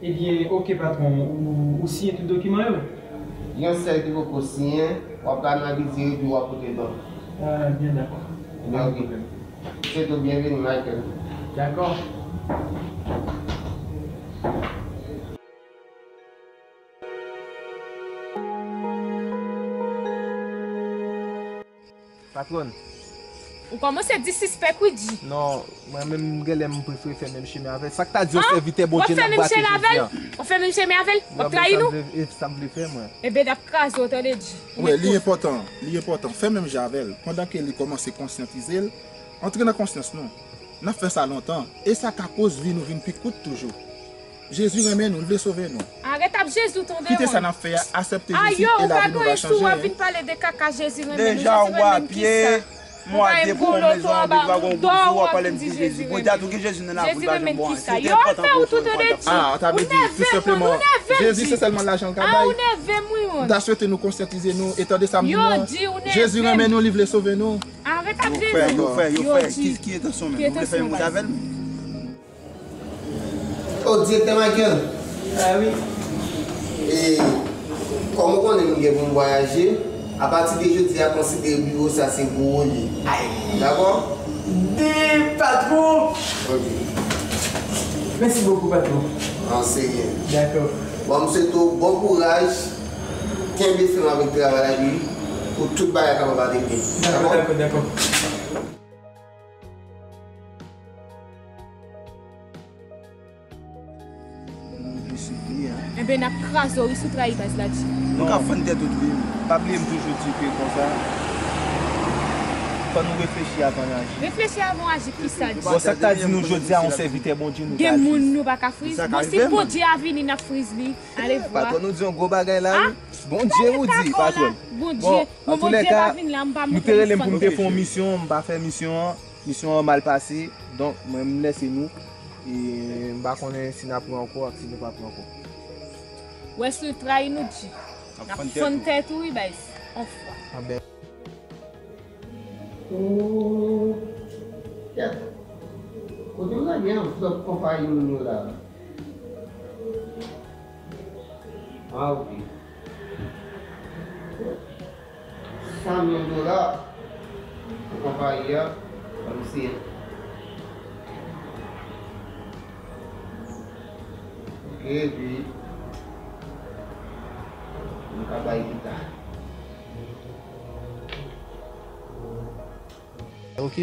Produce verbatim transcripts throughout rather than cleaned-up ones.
Ebyen, oke, patwon, ou, ou siyen tout dokiman yo? Yon sèl ki poko siyen, w ap analize yo epi w ap pote l ban m. Ah, byen, dakò. Ebyen, oke. Se tou, byenveni, Michael. Dakò. Patwòn. Ou kòmanse disispèk wi, Dji. Non, mwen menm, m genlè m prefere fè menm chemen avè l. Sa k ta di yon sèvitè Bondye n ap brake jodi a? Ou fè menm chemen avè l? W ap trayi nou? E sa m vle fè, mwen. Ebyen, n ap kraze w, tande, Dji. Wi, li enpòtan, li enpòtan. Fè menm jan avè l. Pandan ke li kòmanse konsyantize l, antre nan konsyans nou. N ap fè sa lontan. E sa ka koz vi nou vin pi kout toujou. Jezi renmen nou, l vle sove nou. Arèt ap Jezi w tande. Kite sa n ap fè a, aksepte Jezi e lavi nou va chanje. Ou ap vin pale de kaka Jezi renmen nou, Jezi renmen m kisa? Ou pa gen gwo loto anba bouda w, w ap vin di Jezi renmen m. Bondye a tou gen Jezi nan lavi w, li pa janm bon anyen. Yo ap fè w tou tande, Dji. Ou nève m, ou nève m, Dji. Jezi se sèlman lajan l ka bay. Ah, ou nève m wi, man. M ta swete nou konsyantize nou e tande sa m di nou an. Yo, Dji, ou nève m. Jezi renmen nou, li vle sove nou. Arèt ap Jezi. Yo fè, yo fè, yo fè. Ki, ki entansyon menm? Nou vle fè yon bout avè l? Oh, Direktè Michael. Ah wi. E, kòm ou konnen m gen pou m vwayaje, apati de jodi a, konsidere biwo sa se pou ou li ye. Ay. Dakò? De patwon. Ok. Mèsi bokou, patwon. An serye. Dakò. Bon, m swete w bon kouraj. Kenbe fèm avèk travay la, epi pou tout bagay kapab ale byen. Dakò, dakò, dakò. Enben, n ap kraze w wi si w trayi baz la, Dji. Nou ka fann tèt ou tou wi. Pa bliye m toujou di ke konsa, fò nou reflechi avan n aji. Reflechi avan w aji kisa, Dji? Bon, sa k ta di nou jodi a, yon sèvitè Bondye nou ka di. Gen moun nou pa ka friz. Bon, si Bondye a vini, n ap friz li. Ale vwa. Patwòn, nou di yon gwo bagay la wi. Bondye ou di, patwòn. Bondye, bon, Bondye pa vin la, m pa montre nou fann. Nou te rele m pou m te fè yon misyon, m pa fè misyon an. Misyon an mal pase, donk mwen m lèse nou. E m pa konnen si n ap pran ankò ak si nou pa pran ankò. Wè si w trayi nou, Dji. N ap fann tèt ou wi, baz. On fwa. Anben. Oh, kèt. Kote w lage anvlòp konpayi moun yo la? Ah, ok. San mil dola pou konpayi a, ban m siyen. Ok, epi nou ka bay pita. Ok.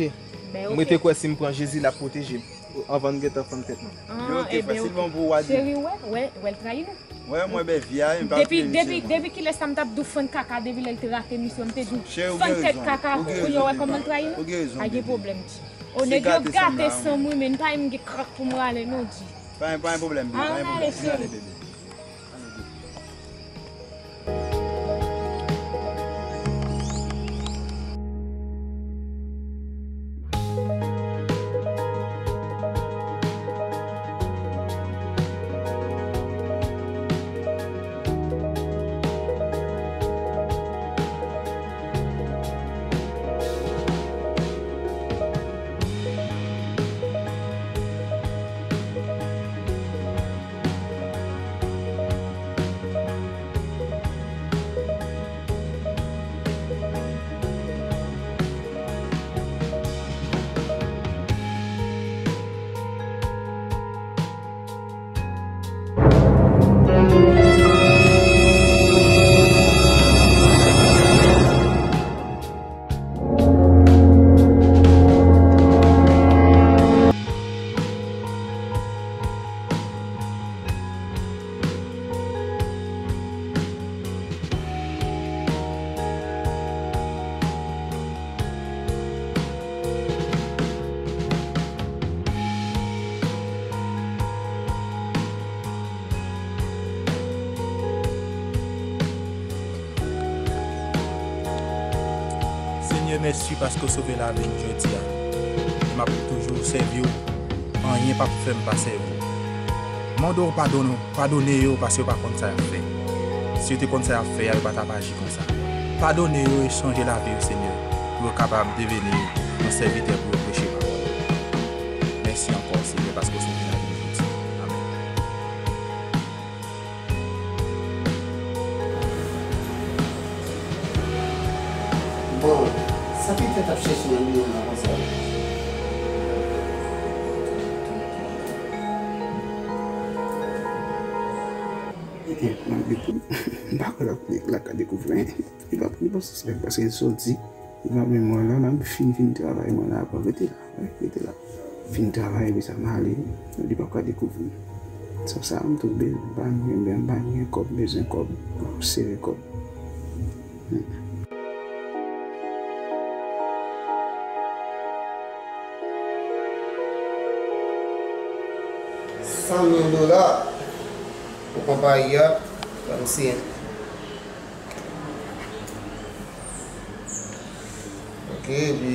M rete kwè si m pran Jezi, l ap pwoteje m. Anvan n gentan fann tèt nou. Yo, ok, fasil bon pou w a di. Cheri, wè, wè, wè l trayi nou. Wè, mwen bèvye a, m pa vle misye. Depi, depi kilè sa m t ap di w fann kaka, depi lè l te rate misyon, m te di w fann tèt kaka, kounye a w wè kòman l trayi nou? Ou gen rezon, bebe. Pa gen pwoblèm, Dji. O, nèg yo gate san m wi, men pa m gen krak pou m rale non, Dji. Pa, pa gen pwoblèm, bebe, pa gen pwoblèm. Ann ale, cheri. Senyè, mèsi paske w sove lavi m jodi a. M ap toujou sèvi w. Anyen p ap fè m pa sèvi w. Mande w padone, padone yo paske yo pa konn sa y ap fè. Si yo te konn sa y ap fè a, yo pa t ap aji konsa. Padone yo e chanje lavi yo, Senyè, pou yo kapab deveni yon sèvitè pou yo preche pawòl ou. Mèsi ankò, Senyè, paske w sove lavi m jodi a. Amèn. Bon, sa Pitè t ap chèche nan biwo m nan konsa? Ebyen, malgre tou, m pa kwè l ap, l ap ka dekouvri anyen. Li p ap, li p ap sispèk paske l soti, li p ap menm wè l la, m ap fin, fin travay mwen la, apre rete la, wi, rete la. Fin travay, epi sa m ale, li p ap ka dekouvri m. Sa, sa, m tou be-, m pa gen, m pa gen kòb, m bezwen kòb, m ap sere kòb. Hmm. San mil dola pou konpayi a, ban m siyen. Ok, epi,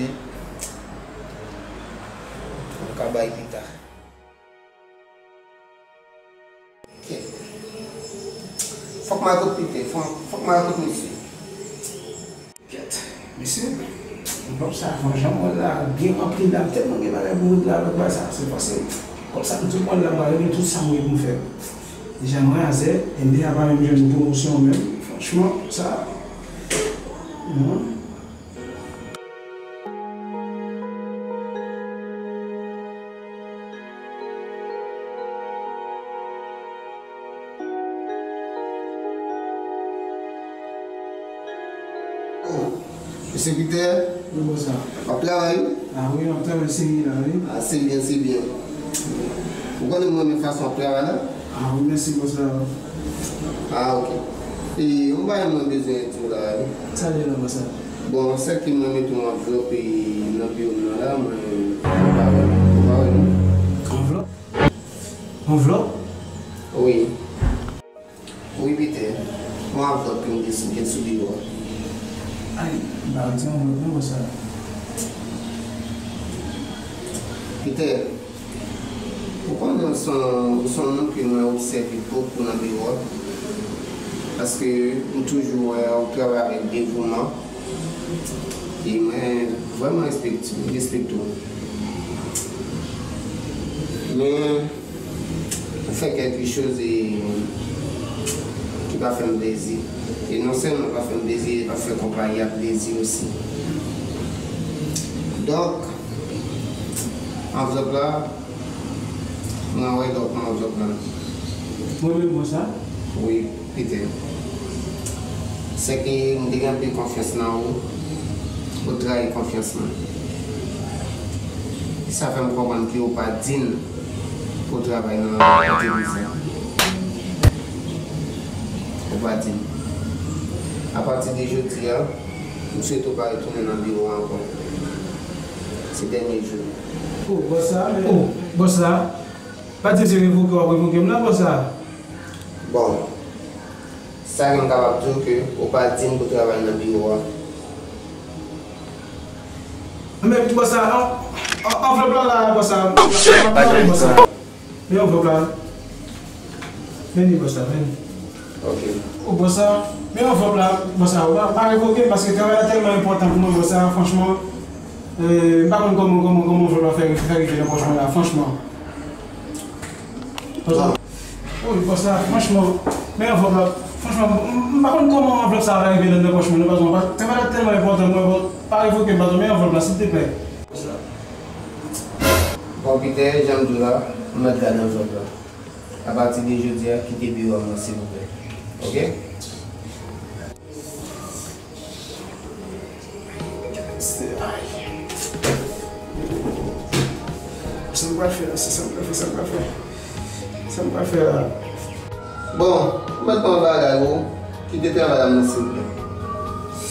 m ka bay pita. Ok. Fòk m al kot Pitè, fòk, fòk m al kot misye. Kèt, mesye, anvlòp sa, fò jan mwen la, byen ranpli la, tèlman gen bagay pou regle avèk bagay sa, se pase. Kòb sa, m tout mwen la, ba, yo gen tout sa mwen pou m fè. Deja, mwen azè, M D A pa menm jwenn pwomosyon menm, franchman, sa, non. Oh, mesye Pitè. Wi, bòs la. W ap travay, wi? Ah wi, m ap travay serye la, wi. Ah, se byen, se byen. Ou konnen m renmen fason w ap travay la? Ah wi, mèsi, bòs la. Ah, ok. E, yon bagay mwen bezwen di w la, wi. Sa l ye la, bòs la? Bon, sèke mwen mete yon anvlòp, e, nan biwo m nan la, mwen, ou pa wè, ou pa wè, non? Anvlòp? Anvlòp? Wi. Wi, Pitè. Yon anvlòp ke m te sou, gen sou biwo a. Ay, m pa di anvlòp non, bòs la. Pitè, ou konnen w se yon, ou se yon moun ke mwen obsève bokou nan biwo a. Paske m toujou wè w travay avèk devouman. E mwen vrèman respekte, respekte w. Men, ou fè kèlke choz e, ki pa fè m plezi. E non sèlman pa fè m plezi, e pa fè konpayi a plezi osi. Donk, anvlòp la, mwen wè, donk, mwen anvlòp la. Mwen menm konsa? Wi. Pitè, sèke m te gen anpil konfyans nan ou, ou trayi konfyans mwen. E sa fè m konprann ke ou pa diy pou w travay nan antrepriz la. Ou pa diy. Apati de jodi a, m swete w pa retounen nan biwo a ankò. Se dènye jou. Oh, bòs la, men. Oh, bòs la. Pa di se revoke w ap revoke m la, bòs la. Bon, sa ke m kapab di w ke ou pa diy pou travay nan biwo a. Men bòs la, an, an, anvlòp la la, bòs la. Oh, shit! Bòs la. Men anvlòp la. Men li, bòs la, men li. Ok. O bòs la, men anvlòp la, bòs la, ou pa, pa revoke m paske travay la tèlman enpòtan pou mwen, bòs la, franchman, eh, m pa konn kòman, kòman, kòman anvlòp la fè, fè rive nan pòch mwen la, franchman. Bòs la. Wi, bòs la, franchman, men anvlòp la, franchman, m, m pa konn kòman anvlòp sa va rive nan, nan pòch mwen, non, patwon. Travay la tèlman enpòtan pou mwen, pa revoke m, patwon, men anvlòp la, silteplè. Bòs la. Bon, Pitè, jan m di w la, m mèt gade anvlòp la. Apati de jodi a, kite biwo a mwen, silvouplè. Ok? Ay. Sa m pral fè la, se sa m pral fè, sa m pral fè. Sa m pral fè la. Bon, ou mèt pran bagay ou, kite travay la, mwen, silvouplè.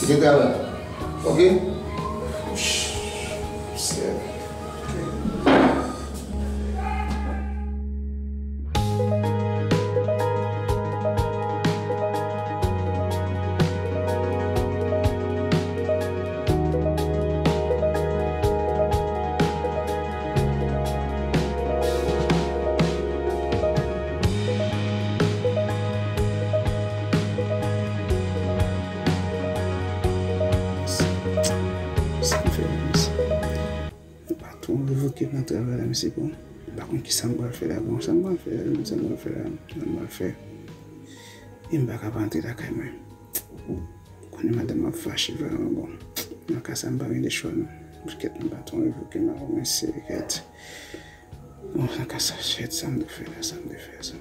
Kite travay la. Ok? Sè. Sa m fè menm sa. Patwon revoke m nan travay la, mesye, bon. M pa konn kisa m pral fè la, bon. Sa m pral fè la, sa m pral fè la, sa m pral fè. E m pa ka pa antre lakay mwen. Konnen madanm ap fache vrèman, bon. Nan ka sa, m pa gen lechwa non. Kèt, m pa twò revoke m avan mwen sere kèt. Bon, nan ka sa, shit, sa m te fè la, sa m te fè sa.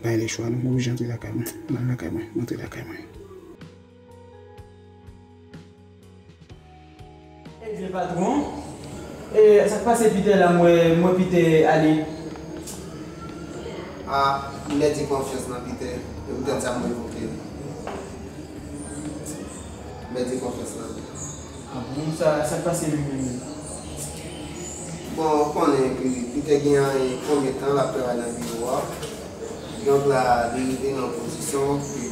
Pa gen lechwa non, m oblije antre lakay mwen. M al lakay mwen, m antre lakay mwen. Ebyen patwon, e sa k pase Pitè la, m wè, m wè Pitè ale. A, m pèdi konfyans nan Pitè, e poutèt sa m revoke l. M pèdi konfyans nan li. A bon, sa, sa k pase menm menm? Bon, ou konnen ke Pitè gen konbyen tan l ap travay nan biwo a. Donk la, li rive nan yon pozisyon ke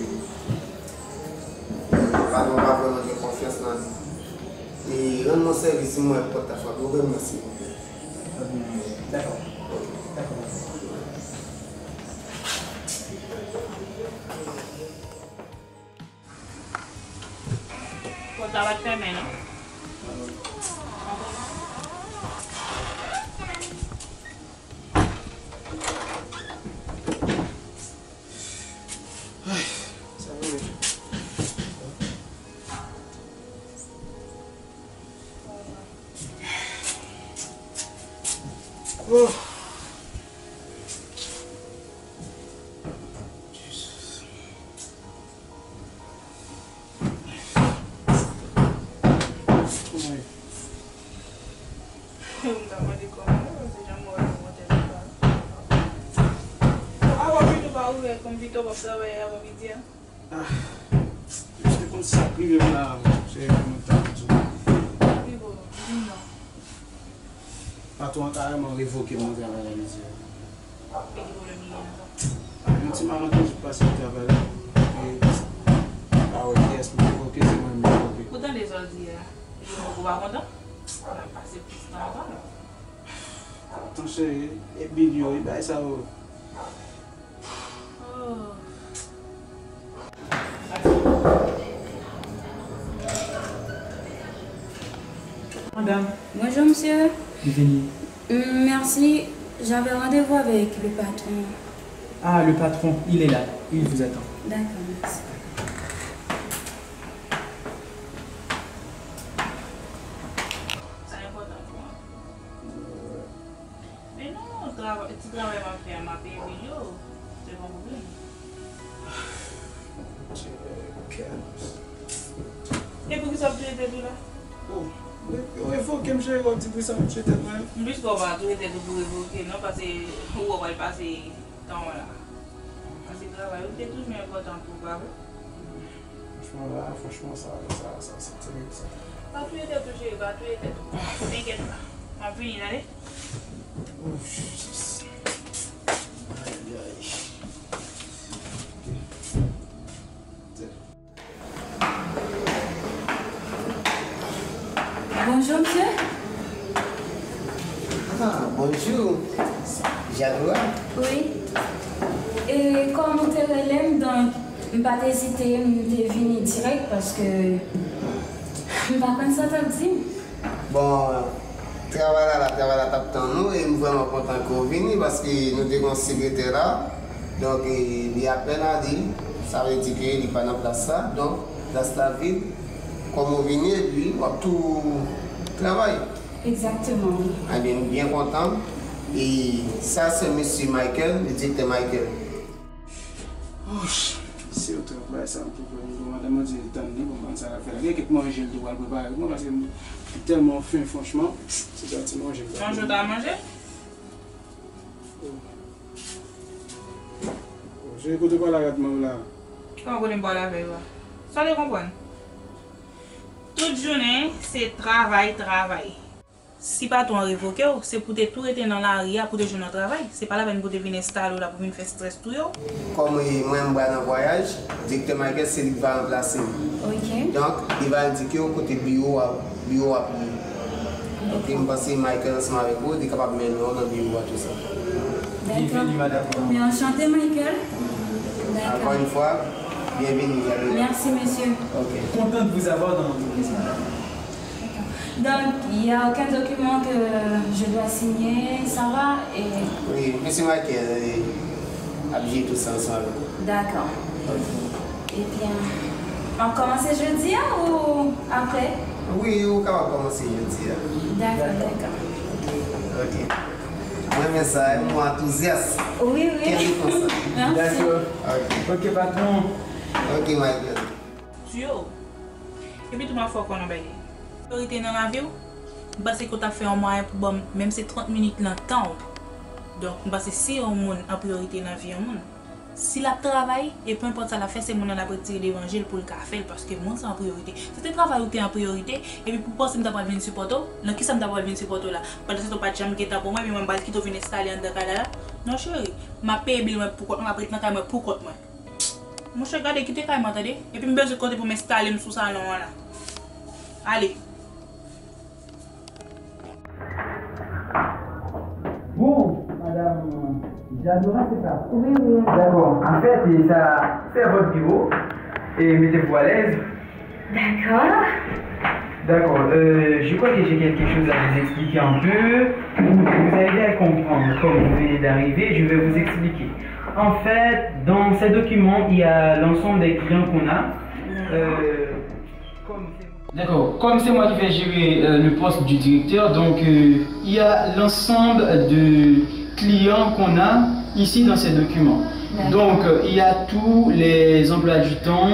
patwon pa vrèman gen konfyans nan li. E rann mwen sèvis, si m wè pòt la frape, ouvri m nan silvouplè. Dakò. Dakò. Pòt la pa t fèmen non. Ay, sa vre. Oh. Jesus. Kòman ye? M ta mande kòman, se jan m wè l nan motèl la. Bon, avan pito pa ouvè kòm pito w ap travay avan midi a. Ah, m te konn sa k rive m la, se mwen t ap di w. Wi, bon, di m non. Patwon an karèman revoke m nan travay la, mesye. E ki pwoblèm li gen nan sa? Yon ti malantèzi k pase nan travay la. E, pa wè kiyès m revoke, se mwen m revoke. Ou tande sa w di a? Li di w ou pa kontan? N ap pase plis tan ansanm. Tan cheri, e bil yo, e bagay sa yo. Oh. Madame. Bonjour, monsieur. Bienvenue. Hum, merci. J'avais rendez-vous avec le patron. Ah, le patron, il est là. Il vous attend. D'accord, merci. Sa enpòtan pou mwen. Men non, trava-, ti travay m ap fè a, m ap peye bil yo. Se pa pwoblèm. Mon Dieu, quelle... E poukisa w ap touye tèt ou la? Oh, yo revoke m, cheri, w ap di poukisa m touye tèt mwen? M plis kwè w pa touye tèt ou pou revoke, non, paske ou wè w pral pase tan w la. Paske travay ou te toujou enpòtan pou ou, pa vre? Franchman, la, franchman, sa, sa, sa, se terib, sa. Pa touye tèt ou, cheri, pa touye tèt ou. Enkyèt pa. M ap vini, tande? Ouf, Jesus. Ayayay. Bonjour, monsieur. Ah, bonjou. Jadora? Wi. E kòm ou te rele m, donk, m pa t ezite, m te vini dirèk paske m pa konn sa t ap di m. Bon, travay la la, travay la t ap tann ou, e m vrèman kontan ke w vini paske nou te gen yon sekretè la. Donk, e, li apèn ale, sa vle di ke li pa nan plas la. Donk, plas la vid. Kòm ou vini, epi w ap tou travay. Exactement, wi. Ebyen, m byen kontan. E sa se mesye Michael, le direktè Michael. Oh, se yo trap bagay sa m tou pran. Bon, madanm mwen di li tann li, bon, m pa konn sa l ap fè la. Gen kèk manje l tou pral prepare pou mwen, paske m tèlman fen, franchman. Se sa ti manje l. Manje w ta manje? Oh. Oh, cheri, kote w pral avèk manm la? Kòman kote m pral avè yo a? Sa w te konprann? Tout jounen, se travay, travay. Si patwon an revoke w, se pou w te tou rete nan lari a pou w te jwenn yon travay. Se pa lapèn pou w te vin enstale w la pou w vin fè estrès touye w. Kòm, e, mwen m pral nan vwayaj, direktè Michael se li k va ranplase m. Ok. Donk, li va endike w kote biwo a, biwo a ap ye. Ok, m panse Michael ansanm avèk ou, li kapab mennen w nan biwo a tou sa. Dakò. Bienvenue, madame. Men anchante, Michael. Dakò. Encore une fois, bienvenue, Jadora. Merci, monsieur. Ok. Content de vous avoir dans l'entreprise, madame. Donc, il y a aucun document que je dois signer, ça va? Et... Wi, mesye Michael, e, ap jere tout sa ansanm avèk ou. D'accord. Ok. Eh bien, W ap kòmanse jodi a ou apre? Wi, ou kapab kòmanse jodi a. Dakò, dakò. Ok. Mwen renmen sa, e mwen antouzyas. Wi, wi. Kenbe konsa. Mèsi. Dakò. Ok. Ok, patwon. Ok, my girl. Yo. Epi tou m ap fè w konnen yon bagay. Priyorite nan lavi w, m panse ke w t ap fè yon mwayen pou ban m, menm se trant minit nan tan w. Donk, m panse si yon moun an priyorite nan vi yon moun, si l ap travay, e peu importe sa l ap fè, se moun nan l ap retire devan je l pou l ka fè l, paske moun sa an priyorite. Si te travay ou te an priyorite, epi pou w panse m ta pral vin sipòte w, nan kisa m ta pral vin sipòte w la? Pandan se tan w pa t janm gen tan pou mwen, epi mwen m pral kite w vin enstale anndan kay la la? Non, cheri, m ap peye bil mwen pou kont mwen, m ap ret nan kay mwen pou kont mwen. Monchè, gade, kite kay mwen, tande? Epi m bezwen kote pou m enstale m sou salon an la. Ale. Bon, madame Jadora, c'est ça? Oui, oui. D'accord. En fait, et ça, c'est votre bureau. Et mettez-vous à l'aise. D'accord. D'accord. Euh, je crois que j'ai quelque chose à vous expliquer un peu. Vous allez bien comprendre. Comme vous venez d'arriver, je vais vous expliquer. En fait, dans ces documents, il y a l'ensemble des clients qu'on a. Euh, comme c'est D'accord. Comme c'est moi qui vais gérer, euh, le poste du directeur, donc, euh, il y a l'ensemble de clients qu'on a ici dans ces documents. D'accord. Donc, euh, il y a tous les emplois du temps,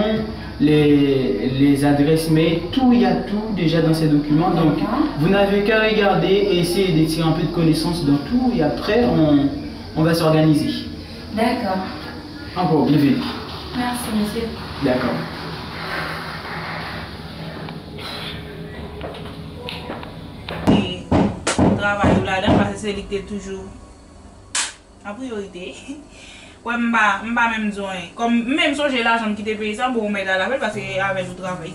les, les adresses mail, tout, il y a tout déjà dans ces documents. Donc, d'accord, vous n'avez qu'à regarder et essayer de tirer un peu de connaissance dans tout et après, on, on va s'organiser. Dakò. Ankò, byenveni. Mèsi, mesye. Dakò. E travay ou ladan, paske se li ki te toujou an priyorite. Wè, m pa, m pa menm di w anyen. Kòm m menm sonje lajan m kite peyi sa, bon, ou mèt al avè l, paske avè l ou travay.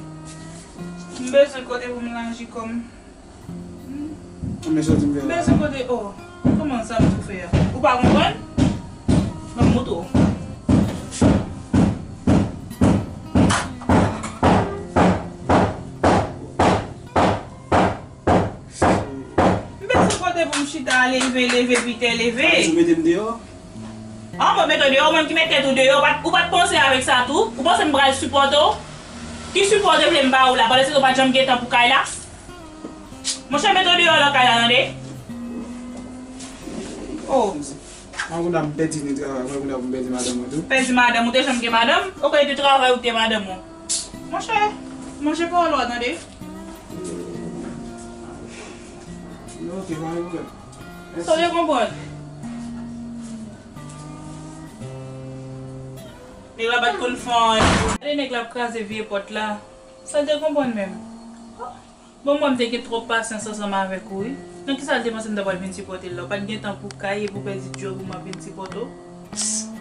M bezwen kote pou m lanje kò m. Men sa w di m fè la. Men se kote, oh, kòman sa m tou fè a? Ou pa konprann? Ban m montre w. M bezwen kote pou m chita, leve, leve, pite, leve. Sa vle di w mete m deyò? Ah, mwen mete w deyò, ou menm ki met tèt ou deyò, ou pa t, ou pa t panse avèk sa tou? Ou panse m pral sipòte w? Ki sipò w te vle m ba ou la? Pandan se tan w pa t janm gen tan pou kay la? Monchè, mete w deyò nan kay la, tande? Oh. Mwen konn ap pèdi ni travay, mwen konn ap pèdi madanm mwen tou. Pèdi madanm, ou te janm gen madanm? Ou kwè te travay ou te madanm ou? Monchè, manje pawòl ou a, tande? Ok, pa gen pwoblèm. Sa w te konprann? Nèg la pa t konn fè anyen. Gade nèg la ap kraze vye pòt la. Sa l te konprann menm? Bon, mwen, m te gen twòp pasyans ansanm avèk ou, wi. Nan kisa l te panse m ta pral vin sipòte l la? Ou pa t gen tan pou kay epi w pèdi djòb ou m ap vin sipòte w?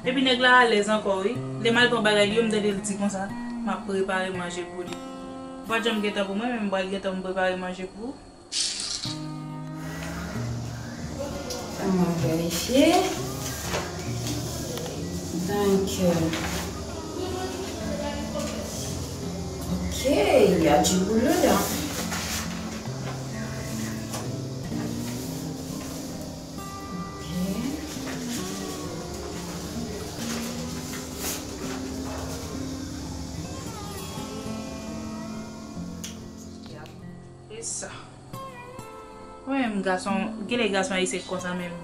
Epi nèg la alèz ankò, wi. Lè m al pran bagay li yo, m tande l di konsa, m ap prepare manje pou li. Ou pa t janm gen tan pou mwen, men m pral gen tan pou m prepare manje pou ou. Ann verifye. Donk, euh, ok, il y a du boulot là. Ok. E sa. Mwen menm gason, genlè gason ayisyen k konsa menm.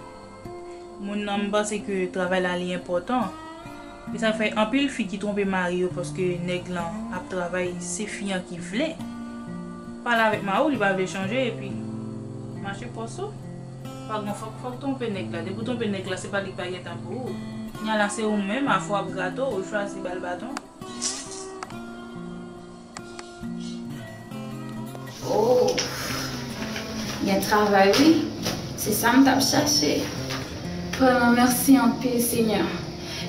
Moun nan m panse ke travay la li enpòtan. E sa fè anpil fi ki twonpe mari yo paske nèg lan ap travay, se fi an ki vle. Pale avèk mari w, li pa vle chanje epi mache pòs ou. Pa gen fòk, fòk twonpe nèg la. Depi w twonpe nèg la, se pa li k pa gen tan pou ou. Kounya la se ou menm, afè w ap grate w, ou chwazi ba l baton. Oh, gen travay wi. Se sa m t ap chache. Vrèman, mèsi anpil, Senyè.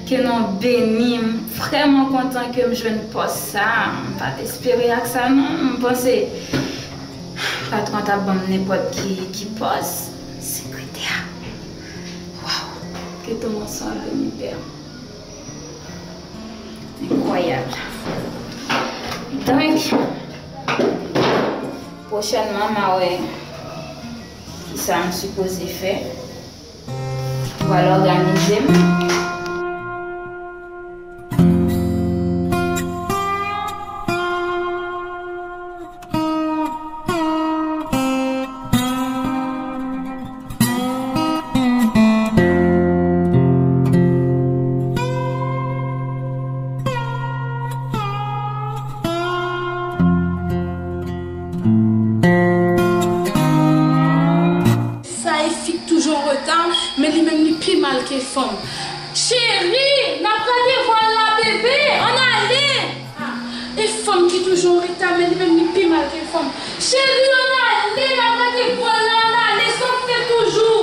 Ke non w beni. M vrèman kontan ke m jwenn pòs sa a. M pa t espere ak sa, non. M panse patwon t ap ban m nenpòt ki, ki pòs. Sekretè. Waw. Ke ton non swa beni, Pè. Enkwayab. Donk, pwochènman, m a wè kisa m sipoze fè. M pral òganize m. Fanm. Cheri, n ap rate vwal la, bebe, ann ale. Ah, e fanm ki toujou an reta, men li menm li pi mal ke fanm. Cheri, ann ale, n ap rate vwal la, ann ale, sa w ap fè toujou?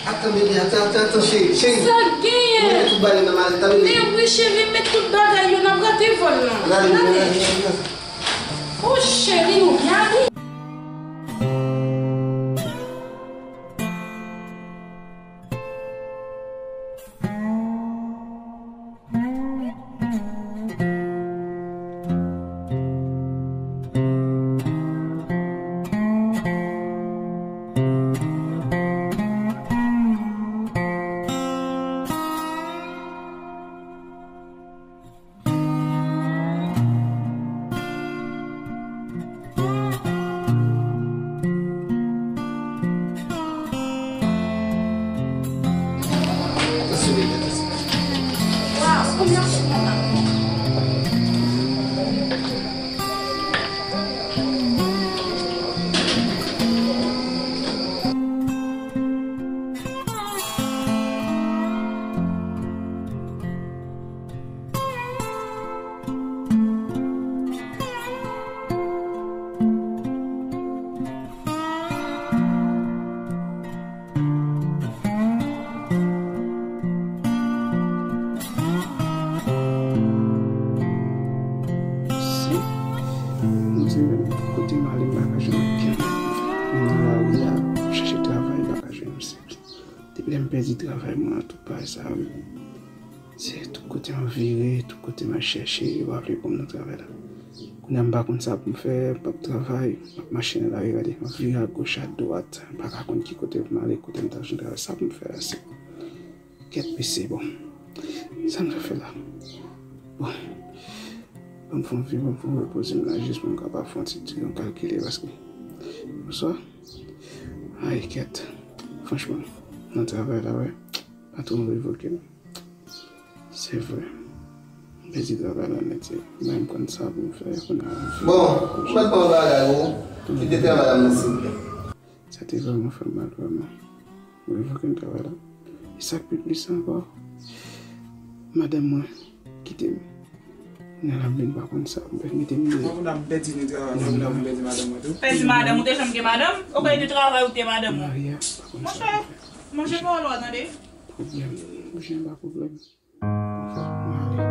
Atan, bebe, atan, atan, atan, cheri, cheri. Sa genyen? Mwen met tout bagay nan malèt la, bebe. Men wi, cheri, met tout bagay yo, n ap rate vwal la. Ann ale, ann ale, ann ale. Oh, cheri, nou byen ale. Si, m di menm kote m ale, m pa ka jwenn okenn. M nan lari a, m ap chache travay, m pa ka jwenn. Depi lè m pèdi travay mwen an, tout bagay sa yo, se tout kote m ap vire, tout kote m al chèche, yo pa vle pran m nan travay la. Kounye a m pa konn sa pou m fè, m ap travay, m ap mache nan lari, gade, m ap vire agoch, adwat, m pa ka konn ki kote pou m ale, kote m ta jwenn travay, sa pou m fè la, se kèt mesye, bon. Sa m ta fè la? Bon. Ban m fè yon vi, ban m fè yon repoze m la, jis pou m kapab fè yon ti, ti yon kalkile, paske, bonswa. Ay, kèt. Franchman, nan travay la, wè, pa twò revoke m. Se vre. M pèdi travay la nèt, se. Mwen menm konn sa pou m fè, kounye a. Bon, mwen pran bagay ou, kite travay la, silvouplè. Sa te vrèman fè m mal, vrèman. Mwen revoke m travay la. E sa k pi tris ankò, madanm mwen kite m. Kounye a l ap vin pa konn sa, mete m deyò. Mwen konn ap pèdi travay, mwen konn ap pèdi madanm mwen tou. Pèdi madanm, ou te janm gen madanm? Ou kay te travay ou te madanm ou? Marye a pa konn sa. Monchè, manje pawòl ou a tande. Pwoblèm, monchè, pa pwoblèm. Fòk mwen ale.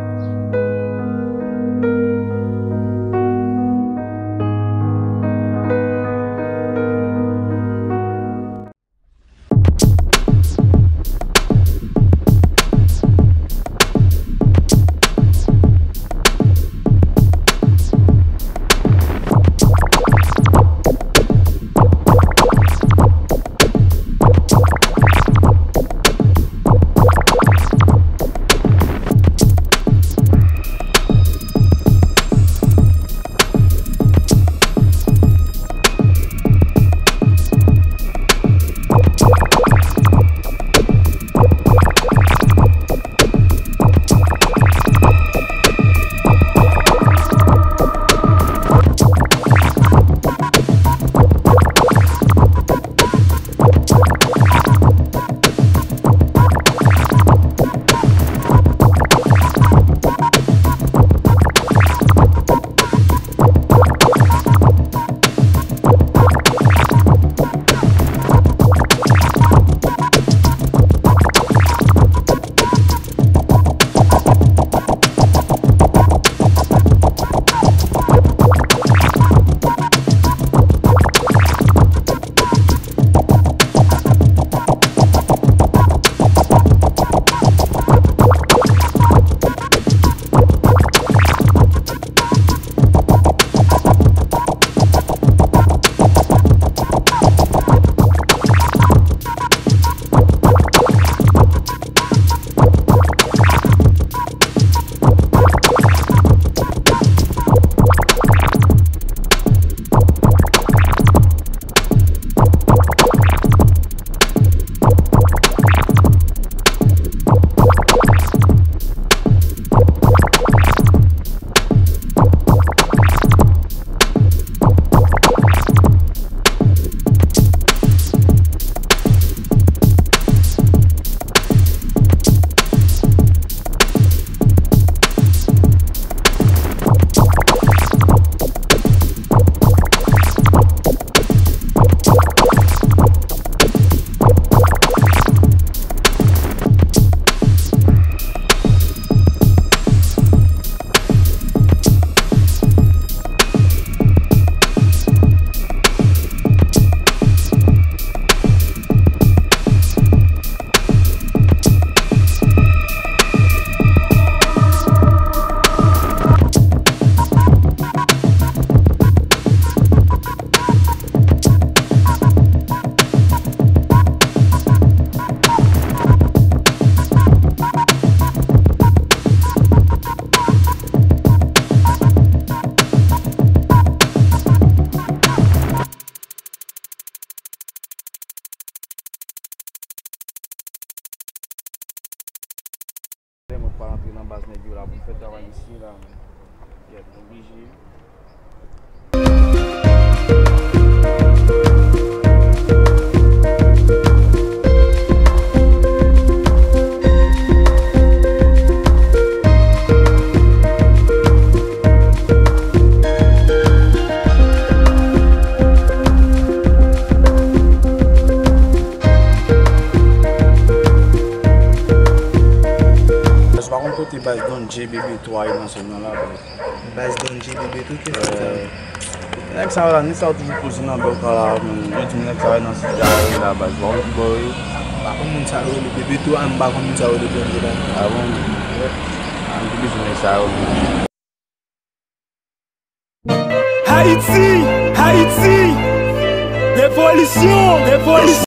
La pou fè travay misye la. Yèt, nou oblije. Baz, pa konn kote baz Don J, Bebe Twa yo nan zòn nan la, baz. Baz Don J, Bebe Twa, ki sa? Nèg sa yo la, nèg sa yo toujou poze nan bò ka la, men yo di nèg sa yo nan site a yo ye la, baz. Pa konn ki bò yo ye. M pa konn moun sa yo rele Bebe Twa, m pa konn moun sa yo rele Don J la. Ah bon? Ah, m te bezwen nèg sa yo. Haiti, Haiti, revolisyon, revolisyon.